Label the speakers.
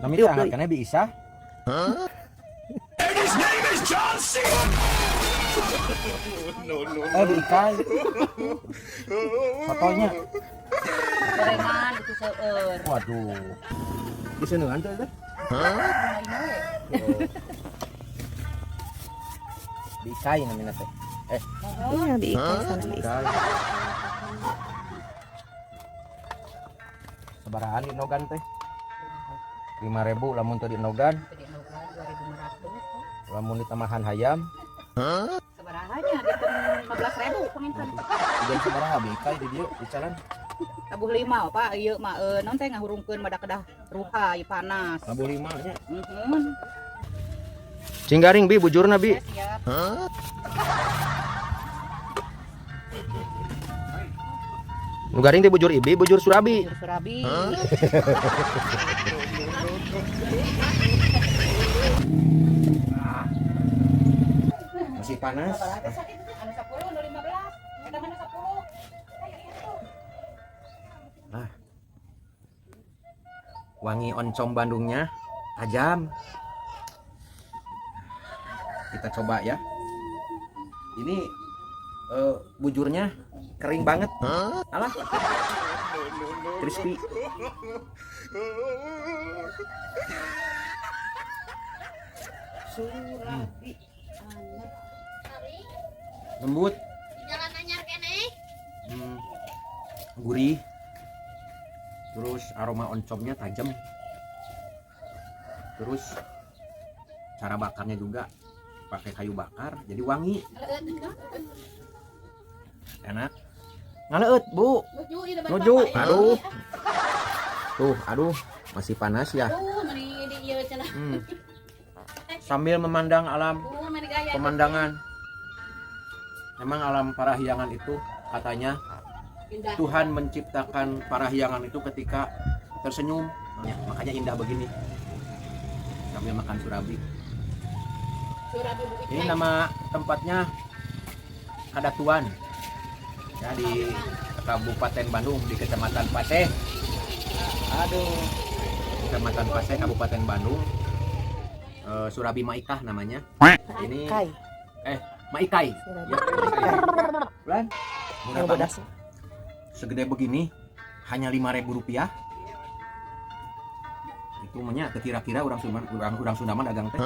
Speaker 1: Nami teh angkat keneh Bi Isah. Eh, Bi Ikai. Sotonya.
Speaker 2: Gorengan itu seueur.
Speaker 1: Waduh. Diseuneuan teh teh. Bi Ikai namina teh. Eh,
Speaker 3: Iya, Bi Ikai sana Bi Isah.
Speaker 1: Ikai. Sabarahaan di Nogan teh? 5.000 lamun teu di Nogan,
Speaker 2: Tadi nogan 2.500.
Speaker 1: lamun ditamahan hayam.
Speaker 2: Sabaraha nya gitu 15.000 panginten.
Speaker 1: Jam sabaraha Bi Ikai di dieu di jalan?
Speaker 2: Tabuh lima Pak, ieu mah naon teh ngahurungkeun mada kedah ruha ieu panas.
Speaker 1: Tabuh lima nya.
Speaker 2: Nuhun.
Speaker 1: Cing garing Bi bujurna Bi.
Speaker 2: Siap.
Speaker 1: Nu garing teh bujur ibi, bujur surabi.
Speaker 2: Bujur surabi.
Speaker 1: Masih panas.
Speaker 2: Anu 10 nu 15. Eta mah nu 10. Aya ieu tuh.
Speaker 1: Nah. Wangi oncom Bandungnya tajam. Kita coba ya. Ini bujurnya kering banget. Alah. Crispy.
Speaker 2: Surabi.
Speaker 1: Lembut.
Speaker 4: Jalan anyar keneh.
Speaker 1: Gurih. Terus aroma oncomnya tajam. Terus cara bakarnya juga pakai kayu bakar jadi wangi. Enak. Ngaleut, Bu. Nuju. Aduh. Tuh, aduh, masih panas ya.
Speaker 4: Aduh, meni di ieu cenah.
Speaker 1: Sambil memandang alam,
Speaker 4: Meni gaya.
Speaker 1: pemandangan. Memang alam Parahyangan itu katanya
Speaker 4: Indah.
Speaker 1: Tuhan menciptakan Parahyangan itu ketika tersenyum. Ya, makanya indah begini. Sambil makan surabi.
Speaker 4: Surabi Bu Ikai.
Speaker 1: Ini nama tempatnya Kadatuan. Ya, di Kabupaten Bandung, di Kecamatan Paseh. Aduh. Kecamatan Paseh, Kabupaten Bandung. Surabi Maikah namanya. Ini
Speaker 3: Kai.
Speaker 1: Maikai.
Speaker 3: Surabi
Speaker 1: Ya, Maikai. Bulan. Murah
Speaker 3: Yang
Speaker 1: banget.
Speaker 3: bodas.
Speaker 1: Segede begini hanya 5.000 rupiah. Itu mah nya kira-kira orang Sunda mah dagang teh.